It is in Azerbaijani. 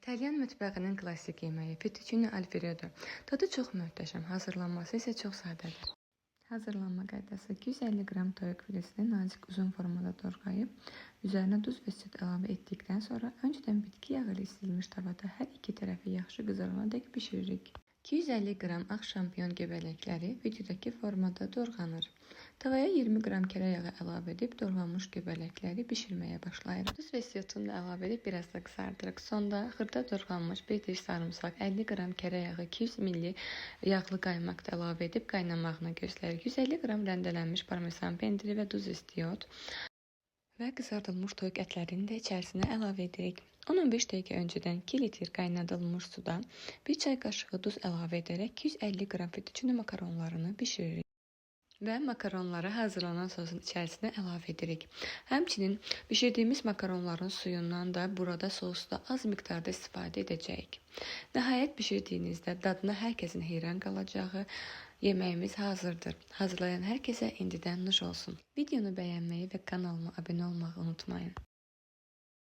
İtalyan mətbəxinin klassik yeməyi fettuccine alfredo. Tadı çox möhtəşəm, hazırlanması isə çox sadədir. Hazırlanma qaydası: 250 qram toyuq filesini nazik uzun formada doğrayıb, üzərinə duz və süd əlavə etdikdən sonra öncədən bitki yağı ilə isitilmiş tavada hər iki tərəfi yaxşı qızarana dək bişiririk. 250 qram ağ şampiyon göbələkləri videodakı formada doğranır. Tavaya 20 qram kərə yağı əlavə edib doğranmış göbələkləri bişirməyə başlayırıq. Duz və istiotunu da əlavə edib biraz da qızardırıq. Sonda xırda doğranmış bir diş sarımsaq, 50 qram kərə yağı, 200 ml yağlı qaymaq da əlavə edib qaynamağını gözləyirik. 150 qram rəndələnmiş parmesan pendiri və duz, istiot və qızardılmış toyuq ətlərini də içərisinə əlavə edirik. 10-15 dəqiqə öncədən 2 litr qaynadılmış suda 1 çay qaşığı duz əlavə edərək 250 qram fettuccine makaronlarını bişiririk və makaronları hazırlanan sosun içərisinə əlavə edirik. Həmçinin bişirdiyimiz makaronların suyundan da burada sosda az miqdarda istifadə edəcəyik. Nəhayət, bişirdiyinizdə dadına hər kəsin heyran qalacağı yeməyimiz hazırdır. Hazırlayan hər kəsə indidən nuş olsun. Videonu bəyənməyi və kanalıma abunə olmağı unutmayın.